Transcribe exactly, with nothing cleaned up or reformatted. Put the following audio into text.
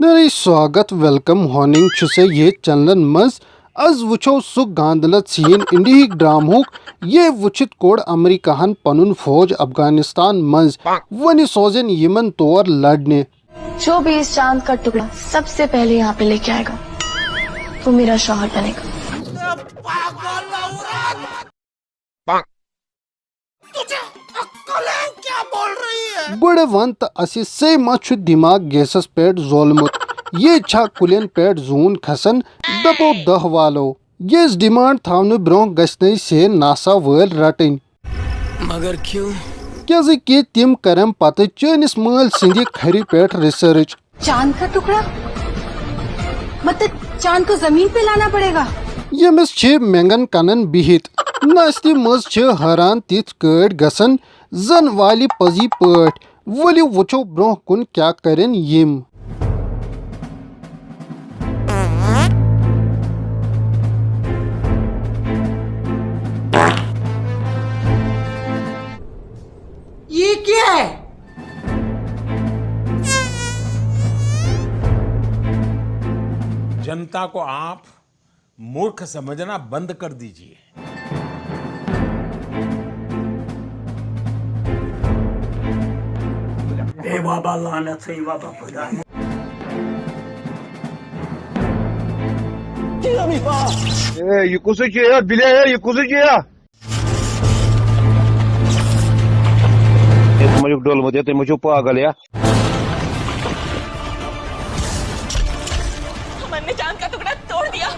نٔرٕے سواگت، ویلکم، ہونِنگ چھُ سا یہِ چینلن منٛز۔ از وٕچھو سُہ گاندلہ سین انڈیہٕکۍ ڈرامہُک۔ یہِ وٕچھِتھ کوٚڑ امریکاہن پنُن فوج افغانستان منٛز۔ وۄنۍ سوزن یِمن تور لڑنہِ۔ जो भी इस चांद का टुकड़ा सबसे पहले यहाँ पे लेके आएगा, वो मेरा शौहर बनेगा। گۄڈٕ وَن تہٕ اَسہِ سے ما چھُ دِماغ گیسَس پٮ۪ٹھ زولمُت؟ یہِ چھا کُلٮ۪ن پٮ۪ٹھ زوٗن کھسان؟ دَپو دَہ والو۔ گیس ڈیمانڈ تھاونہٕ برٛونٛہہ گژھِ نَے سے ناسا وٲلۍ رَٹٕنۍ۔ मगर क्यों؟ کیٛازِ کہِ تِم کَرَن پَتہٕ چٲنِس مٲلۍ سٕنٛدِ کھرِ پٮ۪ٹھ ریسرچ۔ चांद का टुकड़ा? मतलब चांद को जमीन पे लाना पड़ेगा। ییٚمِس چھِ مٮ۪نٛگن کنن بِہِتھ۔ نستہِ منٛز چھِ حٲران تِتھۍ کٲٹھۍ گژھان، زن والہِ پزی پٲٹھۍ۔ ؤلِو وٕچھو برٛونٛہہ کُن کیٛاہ کرن یِم۔ ये क्या है? जनता को आप मूर्ख समझना बंद कर दीजिए। اے بابا لعنت سٕے بابا خۄدا۔ اے، یہِ کُسُے چھُ یا بِلے، اے، یہِ کُسُے چھُ یا؟ اے، تُہۍ ما چھِو ڈوٚلمُت، اے، تُہۍ ما چھِو پاگل، یا؟ हमन ने चांद का टुकड़ा तोड़ दिया।